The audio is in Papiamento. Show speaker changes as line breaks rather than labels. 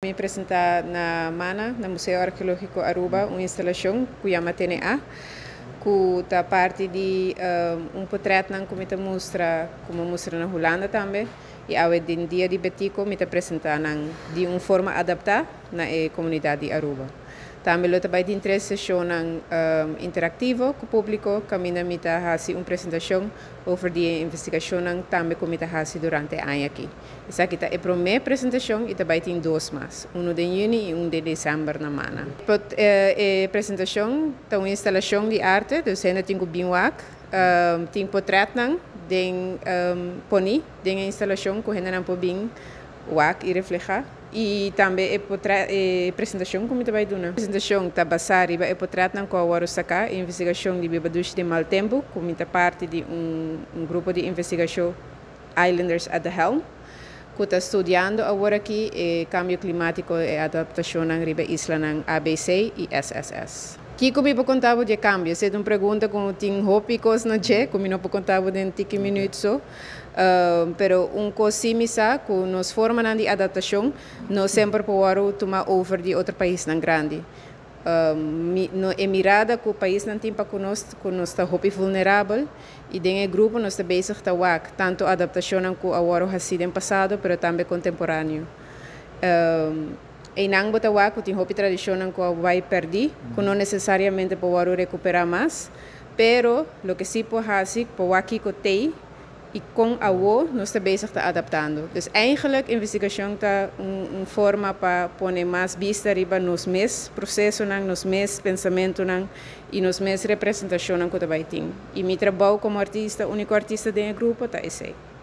Mi a presenta na MANA, na Museo Arqueologico Aruba, un instalacion cu yama TNA, cu ta parti di un portret cu mi ta mustra, cu mi a mustra na Hulanda tambe, y awe den Dia di Betico mi ta presenta di un forma adapta na e comunidad di Aruba. Tambe lo tambe tin tres sesion interactivo cu publico, caminda mi ta haci un presentacion over di investigacion tambe cu mi ta haci durante e aña aki. Esaki ta e prome presentacion y tambe tin dos mas, un di juni y un di december na MANA. E presentacion ta un instalacion di arte, dus hende tin cu bin wak, tin portretnan den poni den instalacion cu hende nan por bin wak y refleha. Y tambe e presentacion cu mi tambe duna. Presentacion ta basa riba e portretnan cu a saca investigacion di Biba Dushi den Mal Tempo, cu mi ta parti di un grupo di investigacion, Islanders at the Helm, cu ta studiando awor aki e cambio climatico y adaptacion riba isla ABC y SSS. Kico mi por conta di cambio? Esey ta un pregunta cu tin hopi cos na dje, cu mi no por conta den tiki minuut so. Pero un cos si mi sa, cu nos forma di adaptacion no semper por tuma over di otro paisnan grandi. No, e mirada cu paisnan tin pa cu nos ta hopi vulnerabel y den e grupo nos ta bezig ta wak tanto adaptacion cu a wordo haci den pasado, pero tambe contemporaneo. Y nan bo ta wak cu tin hopi tradicion cu bay perdi, cu no necesariamente por recupera mas, pero loke si por haci, por wak cu tey y con awo nos ta bezig ta adaptando. Dus eigenlijk investigacion ta un forma pa pone mas bista riba nos mes proceso, nos mes pensamento y nos mes representacion cu bay tin. Y mi trabou como artista, unico artista den e grupo, ta esey.